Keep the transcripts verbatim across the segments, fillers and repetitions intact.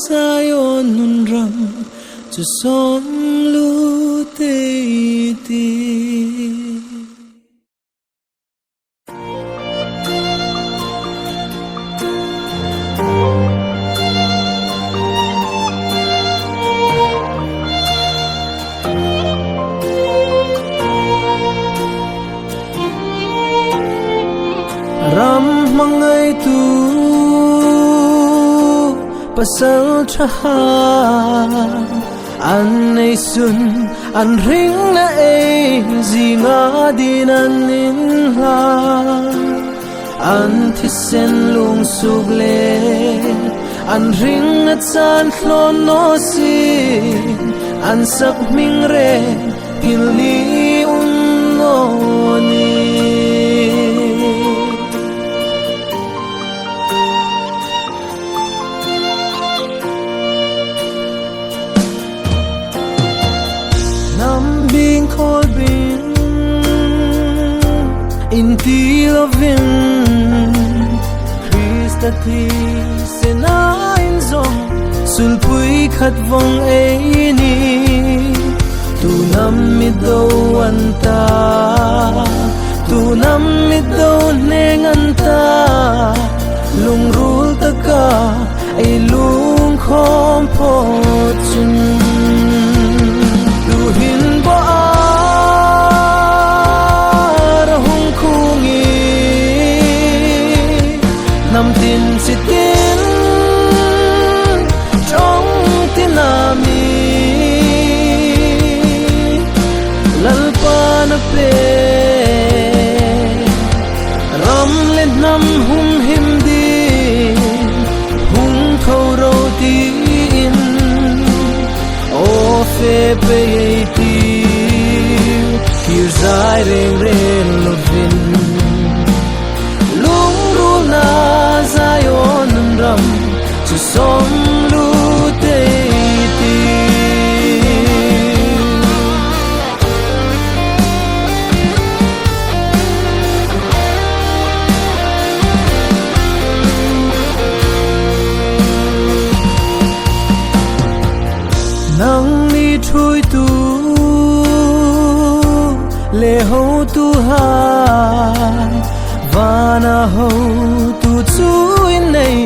Zion nun ram chu sawm lût ei tih. Ram hmangaitu pasalṭhahai an neisun an ringna ei zinga dingin an inhlan. An thisen lungsuok le an ringna chan thlawn naw sin, an sakhming reng thil ni um naw nih. Hnam bing khawl bing inti lovin, Krista thisena inzawm sulpui khat vong ei nih. Tu hnam mit do an ta, tu hnam mit do hneng an ta, lungruol taka ei lungkhawm phawt chun. Tuhin bawr a hung khung i, hnam tin chi tin, ṭawng tina mi Lalpan a pêk. Ram le hnam humhim ding hung tho ro tiin, aw fe pei ei tiu, kir zai reng reng lovin. Lungruolna Zion nun ram chu sawm lût ei tih. Nangni ṭhuoitu le hotuhai, vana hotu chu in nei,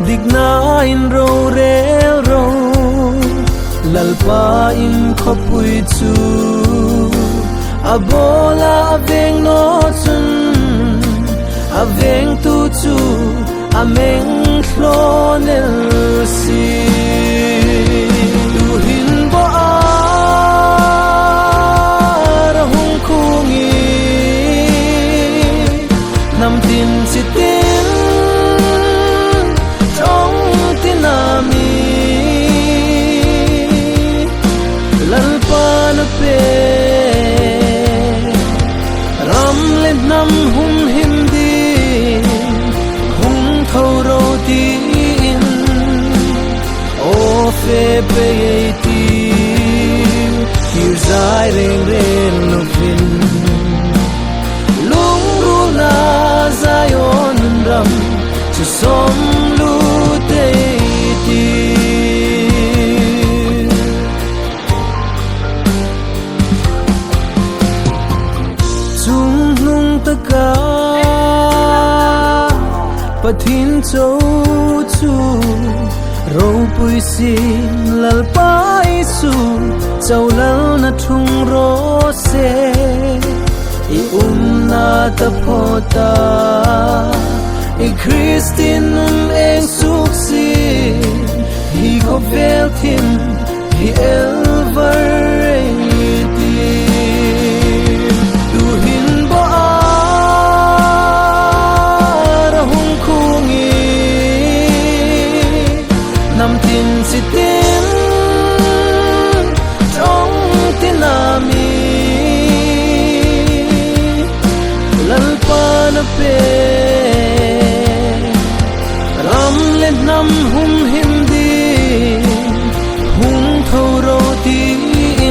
dikna inro rel ro. Lalpa inkhawpui chu a bawla a veng naw chun, a vengtu chu a meng thlawn el si. Tuhin bawr a hung khung i, hnam tin chi tin, ṭawng tina mi Lalpan a pêk. Ram le hnam humhim ding hung tho ro tiin, aw fe pei ei tiu, kir zai reng reng lovin. Lungruolna Zion nun ram chu sawm lût ei tih. Chungnung taka Pathien chau chu ropui sien, Lalpa Isu chaulalna ṭhung raw se. I umna taphawta i Kristien nun ei suok sien, hi khawvel thim hi el var ei tih. Tuhin bawr a hung khung i, hnam tin chi tin, ṭawng tina mi Lalpan a pêk. Ram le hnam humhim ding hung tho ro tiin,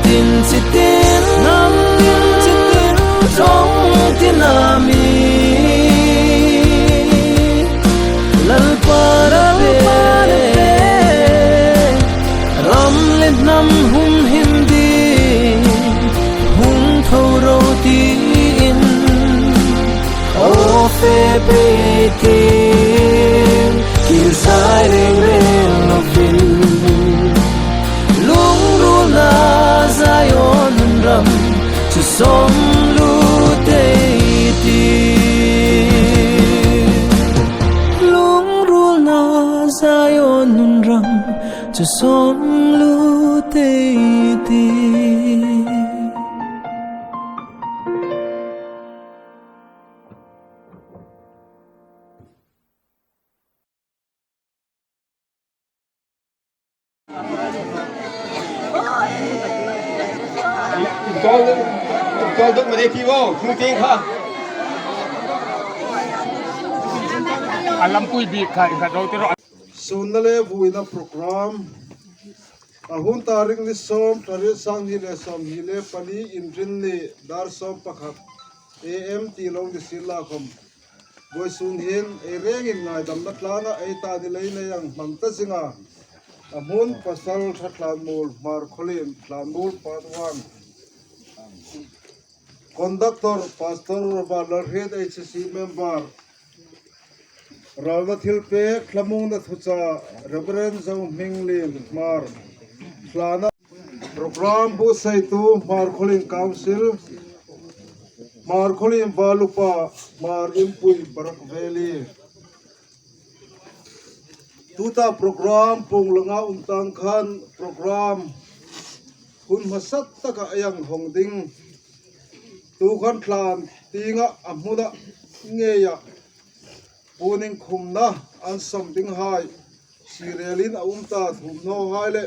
Tin chitin, nam tin chitin, ṭawng tina mi. Lalpa rabe, ram le hnam humhim ding, hung tho ro tiin. Aw fe pei tin, kir zai reng reng lovin. Lungrulna Zion ram chu sawm lût ei tih. Lungrulna Zion ram chu sawm lût ei tih. Tol, tol duk mane pi wo, hung ting kha. A lampui bik kha, i kha ro ti ro. Sunna le vuina program. A hun tarik ni sawm, tarik sang hni le sawmhni le pali, Inrinni, dar sawm pakhat, A M ti lo ni sien la khom. Vawisun hin ei rengin ngaidamna tlanga ei ta ni lei nei ang hmang ta zing a. A hmun pasal ṭha Thlanmuol, Hmar Khawlien Thlanmuol part one. Conductor, Pastor Vanlalhriet, H C member. Ralna thilpek, thlamuongna thuchah, Reverend Zohminglien Hmar. Thlana program buotsaitu, Hmar Khawlien Council, Hmar Khawlien Valupa, Hmar Inpui Barak Valley. Tuta program puong langa um tang khan program hun hmasa taka ei hang hawng ding. Tu khan thlan tienga a hmuna ngeia puon inkhumna an sawm dinghai sirelin a um ta, thuomhnawhai le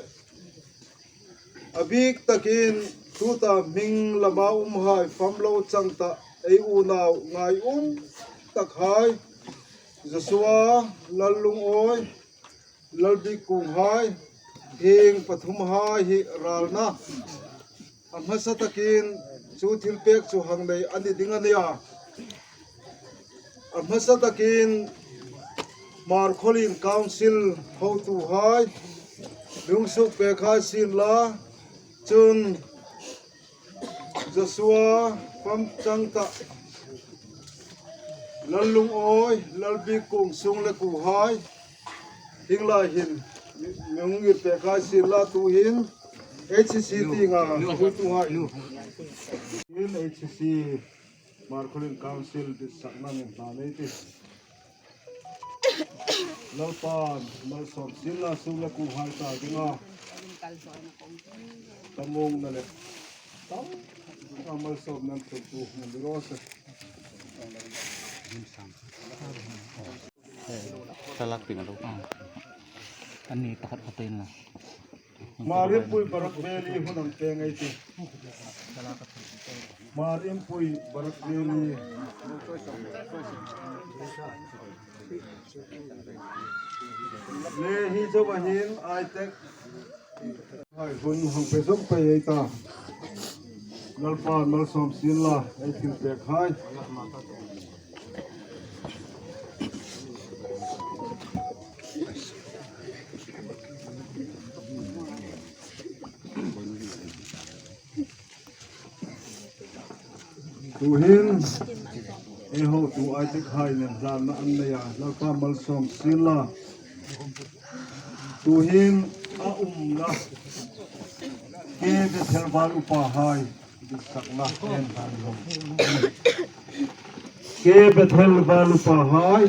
a bik takin tuta hming lama umhai famlo chang ta, ei unau ngai um takhai, Joshua, Lallungawi, Lalbikkunghai, hieng pathumhai hi ralna a hmasa takin chu thilpek chu hang nei a ni ding a nih a. A hmasa takin Hmar Khawlien Council hotuhai, lungsuok pek hai sien la, chun Joshua, fam chang ta, Lallungawi, Lalbikkung sung le kuohai, hieng lai hin mi hung ngir pek hai sien la, tu hin H C tienga hotuhai. Hin H C Hmar Khawlien Council ditsakna ngên hna nei ti. Lalpan malsawm sien la, sung le kuohai ta dinga. Thlamuongna le, tam, a malsawmna an tlungtu hmang ni raw se. Thlalak pin a lo. An ni pakhat khat in la. Hmar Inpui Barak Valley hun ang te ngai ti. Hmar Inpui Barak Valley. Le hi zo a hin ai tek. Hai hun hang pe zom pei ei ta. Lalpan malsawm sien la, ei thilpek hai. Tu hin ei hotu ai tek hai nen hlanna an nei a, Lalpa malsawm sien la. Tu hin a umna K Bethel Val upahai ditsakna ngên hlan lo. K Bethel Val upahai.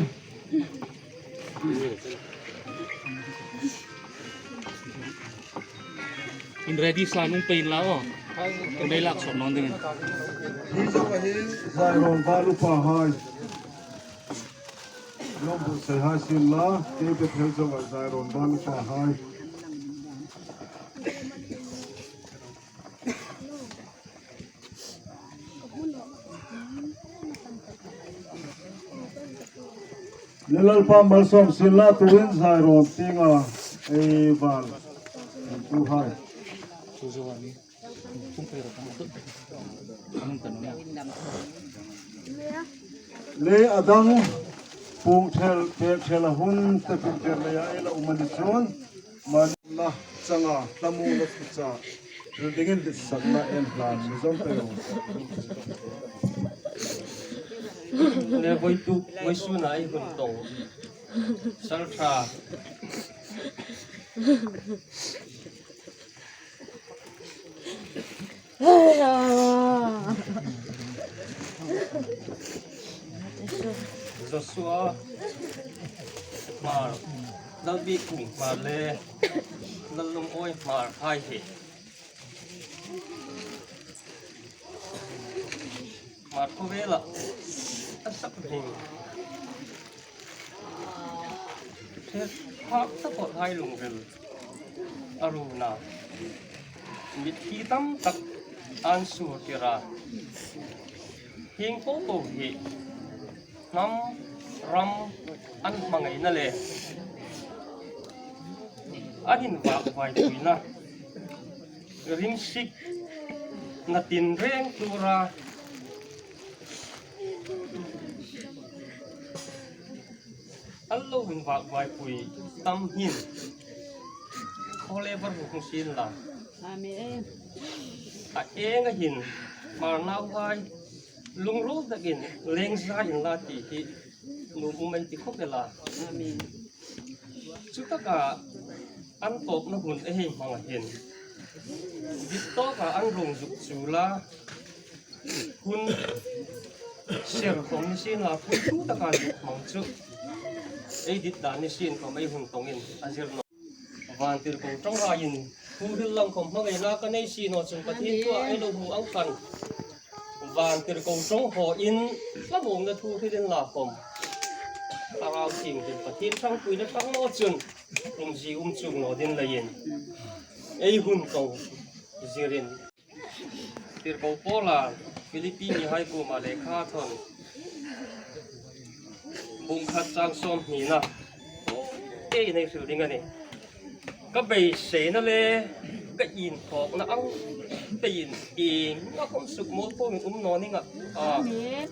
In ready sa nung pei la o. Kan dei lak sawm nawn ding. Hi zo a hin Zairon Val upahai. Lawm buotsai hai sien la, K Bethel zo a Zairon Val upahai. Le Lalpa malsawm sien la, tu hin Zairon tienga ei val. Tu hai. Le a dang pung thel, pe thel a hun te pung thel leia ei la um a ni chun, mani la changa hlamu la thucha thil dingin ditsakna en hlan mi zawng pe ro. Le voituk, voisuna ei hun tawng. Sal ṭha. Joshua Hmar, Lalbik Hmar le Lallungawi Hmar hai hi Hmar khawvela a sak ding. Ṭhe phak taphawt hai lungril a runa. Mitthi tam tak an sur kira. Hieng po po hi hnam ram an hmangaina le an invak vaipuina rimsikna tin reng tura an lo invak vaipui tam hin khawlevar hung sien la. Amen. A enga hin Hmar nauhai lungril takin leng zai inla ti hi nuom um ei ti khawp el a. Amen. Chutaka an tawpna hun ei hei hmang a hin, dit tawka an rong zuk chu la, hun ser khawm ni sien la, hun tu taka zuk hmang chu ei dit dan ni sien khawm ei hun tawngin a zir naw. Vantirko ṭawnghaiin thu hril lang khawm hmangaina ka nei si naw chun Pathien thua ei lo hmu ang khan. Vantirko ṭawng hawin hla mawngna thu hrilin la khawm, Thlarau Thienghlim Pathien ṭhangpuina ṭhang naw chun umzie um chuong naw ding leiin ei hun tawng zirin. Tirko Paula Philippi mihai kuoma lekha thawn bung khat chang sawmhnina ei nei hril ding a nih. Ka beiseina le ka inthawkna ang peiin ieng a khawm sukmuolphoin um naw ning a. Amen.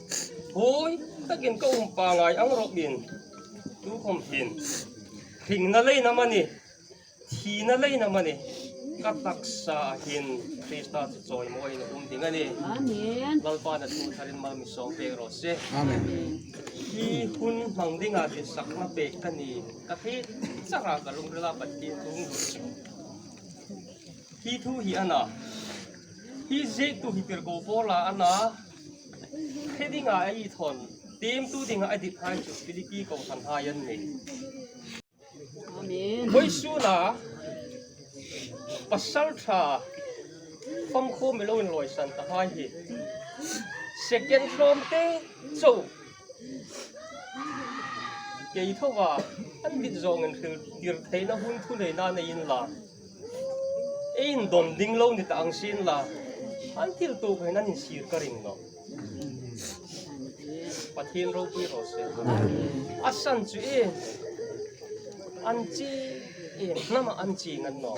Hoi takin ka um pangngai ang rawpin tukhawm hin hringna leiin amanih, thina leiin amanih, ka taksa hin Krista chu chawimawiin um ding a nih. Amen. Lalpan a thu tharin mal mi sawm pek raw se. Amen. Hi hun hmang dinga ditsakna pek ka ni, ka hriet chara ka lungrila Pathien thu hung lut chu. Hi thu hi a na, hi ziektu hi Tirko Paula a na, hre dinga ei thawn tiemtu dinga a dit hai chu Philippi kohranhai an nih. Amen. Vawisuna pasalṭha famkhawm mi lo inlawisan ta hai hi second hlawmte chau kei thoa an dit zawngin hriltir theina hun thuneina nei inla, ei indon ding lo ni ta ang sienla, an thil tuok hin an insir ka ring nawh. Pathien ropui raw se. A san chu e, an chi e, hnama an chi ngan naw.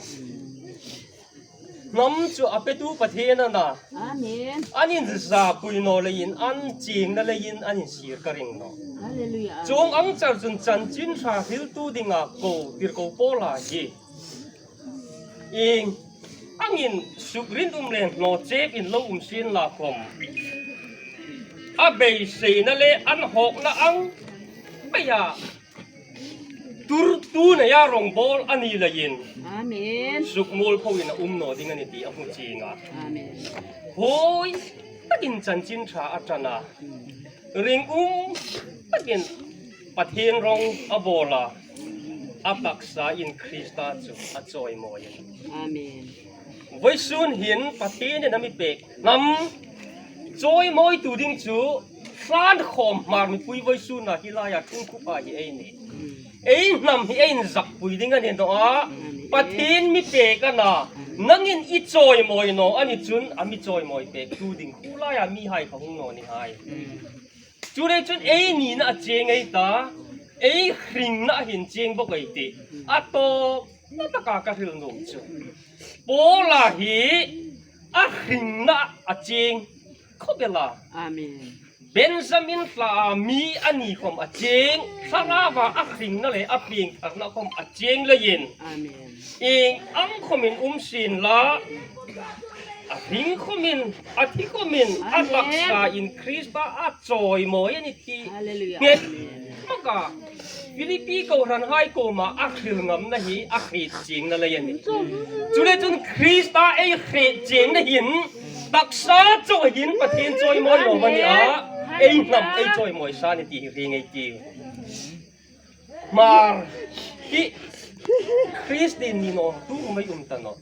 Hnam chu a petu Pathien a na. Amen. An inzapui naw leiin, an chingna leiin, an insir ka ring nawh. Hallelujah. Chuong ang char chun chanchin ṭha hriltu dinga ko, Tirko Paula hi ieng angin sukrimum le hnawchepin lo um sienla khawm, a beiseina le an hawkna ang peia turtu neia rawngbawl a ni leiin, amen, sukmuolphoin a um naw ding a nih ti a hmu chieng a. Amen. Hoi takin chanchin ṭha a ṭan a, ringum takin Pathien rawng a bawl a, a taksain Krista chu a chawimawi a nih. Amen. Vawisun hin Pathienin a mi pek hnam chawimawitu ding chu hlan khawm Hmar mipui vawisuna hi laia ṭhungkhupa hi ei nih. Ei hnam hi ei inzakpui ding a ni naw a. Amen. Pathien mi pek a na, nangin i chawimawi naw a ni chun a mi chawimawi pektu ding khu laia mihai kha hung naw ni hai. Chuleiin chun ei nina a chieng ei ta, ei hringna a hin chieng bawk ei tih. A tawpna taka ka hril nuom chu, Paula hi a hringna a chieng khawp el a. Amen. Benjamin thlaa mi a ni khawm a chieng, Thlaraua a hringna le a piengtharna khawm a chieng leiin. Amen. Ieng ang khawmin um sien la, a hring khawmin, a thi khawmin, a taksa in Krista a chawimawi a ni ti. Hallelujah. Nge maka Philippi kohranhai kuoma a hril ngamna hi a hriet chiengna lei a nih. Chuleiin chun Krista ei hriet chiengna hin taksa chauh hin Pathien chawimawi lo a ni a, ei hnam ei chawimawi sa a ni ti hi hre ngei ei tiu. Hmar hi Kristien ni naw tu mei um ta naw.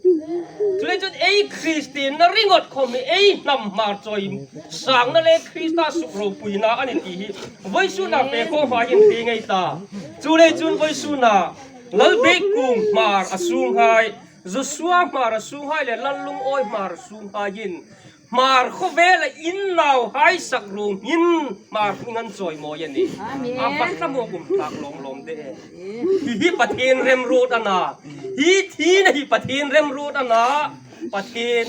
Chuleiin chun ei Kristien na ringot khawm hi ei hnam Hmar chawisangna le Krista suk ropuina a ni ti hi vawisuna pe khawm hin hre ngei ei ta. Chuleiin chun vawisuna Lalbek Kung Hmar a sunghai, Joshua Hmar a sunghai le Lallungawi Hmar a sunghai hin Hmar khawvela in nauhai sak ruong hin Hmar hring an chawimawi a nih. Amen. A va thlamuong um tlak lawm lawm de. Hi hi Pathien remruot a na. Hi thina hi Pathien remruot a na. Pathien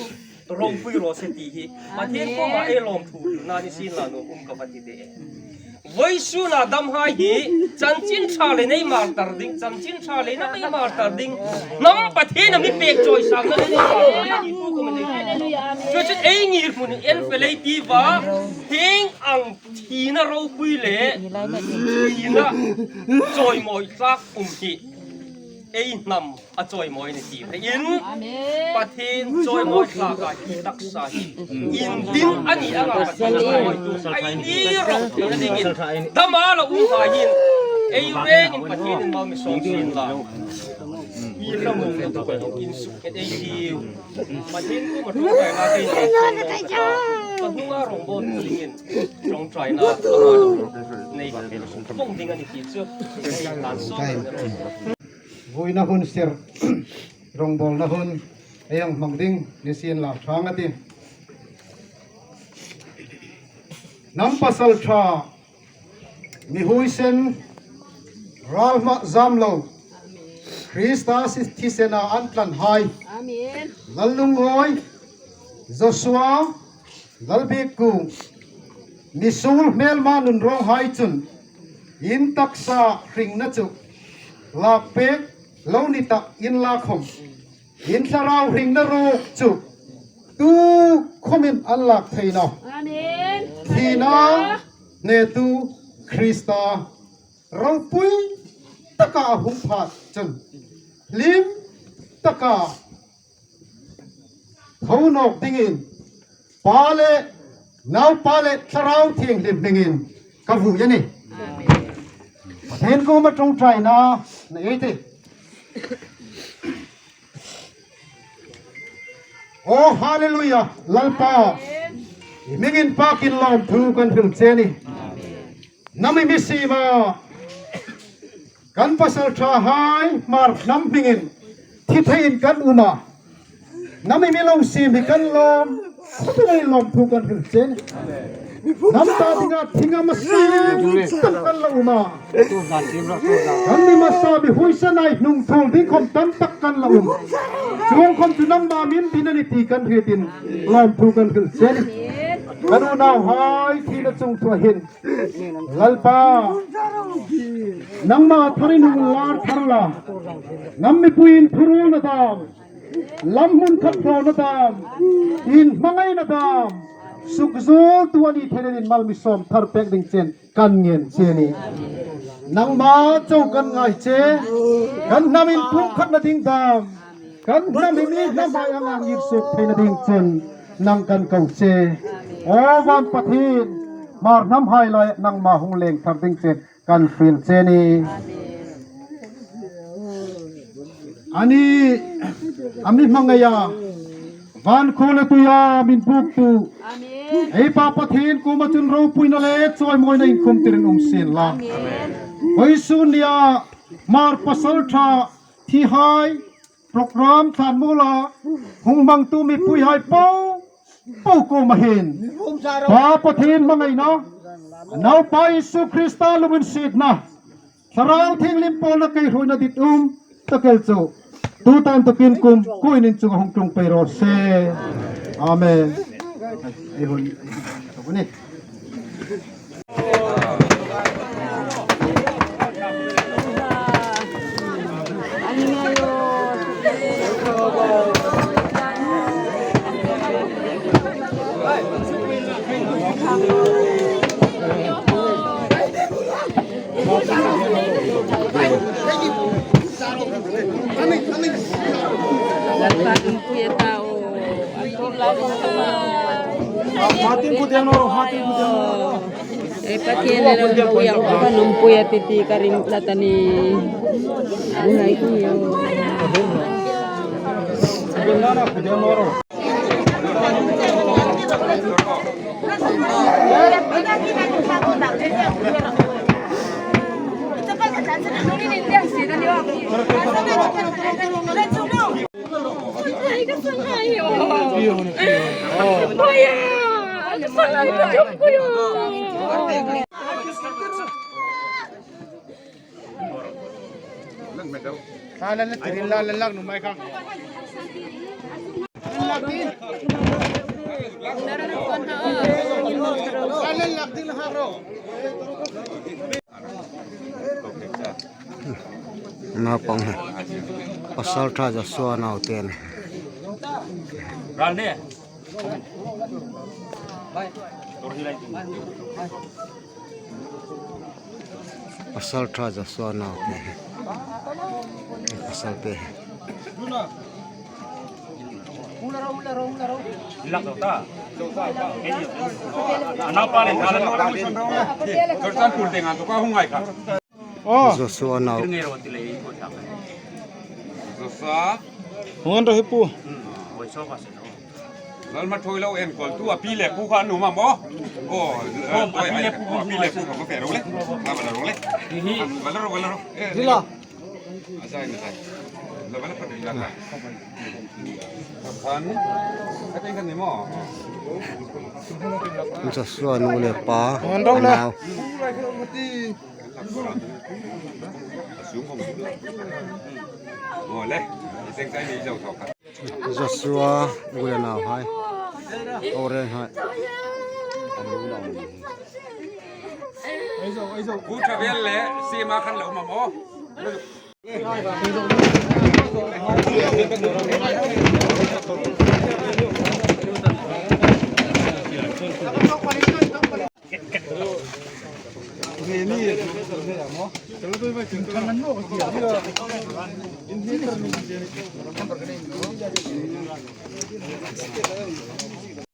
ropui raw se ti hi Pathien kuoma ei lawmthu hrilna ni sien la nuom um ka va ti de. Vawisuna damhai hi chanchin ṭha le nei martar ding, chanchin ṭha le na mei martar ding. Hnam Pathien a mi pek chawisangna le nei martar ding. Chuleiin ei ngirhmun en fel ei tiu a, hieng ang thina ropui le thina chawimawi tlak um hi ei hnam a chawimawi ni ti hrein. Amen. Pathien chawimawi tlaka hi taksa hi indin a ni anga Pathien chawimawitu ei ni ro thei dingin dama lo um hai hin ei rengin Pathienin mal mi sawm sien la. I lo mu le tu ka lo in suk ke ei tiu. Pathien kuoma ṭawngṭaina ei ni suk ka hnunga rongbawltu dingin ṭawngṭaina nei ka fel sung ṭawng ding a ni ti chu. Ei tan sawm. Vuina hun sir, rongbawlna hun ei hang hmang ding ni sien la ṭhang a tih. Hnam pasalṭha, mi huoisen, ralhma zam lo, Krista si thisena an tlanhai. Amen. Lallungawi, Joshua, Lalbek Kung, mi suol hmelma nunrâwnghai chun in taksa hringna chu lak pek lo ni ta inla khawm, in thlarau hringna ruok chu tu khawmin an lak thei nawh. Amen. Thina hnetu Krista ropui taka a hung phat chun hlim taka tho nawk dingin Pa le Naupa le Thlarau Thienghlim hmingin ka vui a nih. Pathien kuoma ṭawngṭaina nei ei tih. Aw, hallelujah, Lalpa. I hming inpakin lawmthu kan hril che a nih. Hnam i mi siem a, kan pasalṭhahai Hmar hnam hmingin thi theiin kan um a, hnam i mi lo siem hi kan lawm, khawpui leiin lawmthu kan hril che a nih. Hnam ta dinga thi ngam a siem tak kan la um a, kan mi hmasa mi huoisenhai hnungthuol ding khawm tam tak kan la um. Chuong khawm chu nangma mi indin a nih ti kan hrietin lawmthu kan hril che a nih. Kan unauhai thina chungthua hin Lalpa, nangma tharin hung lar thar la, hnam mipuiin thuruolna dam, lam hmun khat hlawna dam, inhmangaina dam sukzuoltu a ni thei leiin mal mi sawm thar pek ding chen kan ngen che a nih. Nangma chau kan ngai che, kan hnam inpumkhatna ding dam, kan hnam hi mi hnamhai anga ngirsuok theina ding chun nang kan ko che. Aw van Pathien, Hmar hnamhai laia nangma hung leng thar ding chen kan fiel che a nih. Ani, a mi hmangaia, van khuo le tuia mi inpumtu ei Pa Pathien kuoma chun ropuina le chawimawina inkhum tirin um sien la. Vawisun nia Hmar pasalṭha thihai program tlan mula hung hmangtu mipuihai po po kuoma hin Pa Pathien hmangaina, Naupa Isu Krista lunginsietna, Thlarau Thienghlim pawlna kei hruoina dit um tak el chu tuta inthawkin kum kuoin in chunga hung tlung pei raw se. Amen. Ei hun, ei hun. Ei Pathien le lo yang ka numpui a titi ka ring ta ta ni. Ang hai ku yo. Naupang, pasalṭha Joshua naute. Pasalṭha Joshua naute. Pasal te. Joshua nau. Joshua. Hung an ro hi pu. Lalma thoi lo en kol tu a pi le pu kha nu ma mo. O, a pi le pu, a pi le pu kha mo fe ro le. Ka ba la ro le. Ba la ro, ba la ro. Dila. A sai, a sai. La ba la pa dila ka. Kan. Ka ten kan ni mo. Joshua nu le pa. Hung an ro le. Joshua, u le nau hai. Orange hai. Ku Thavel le, sima khan lo ma mo.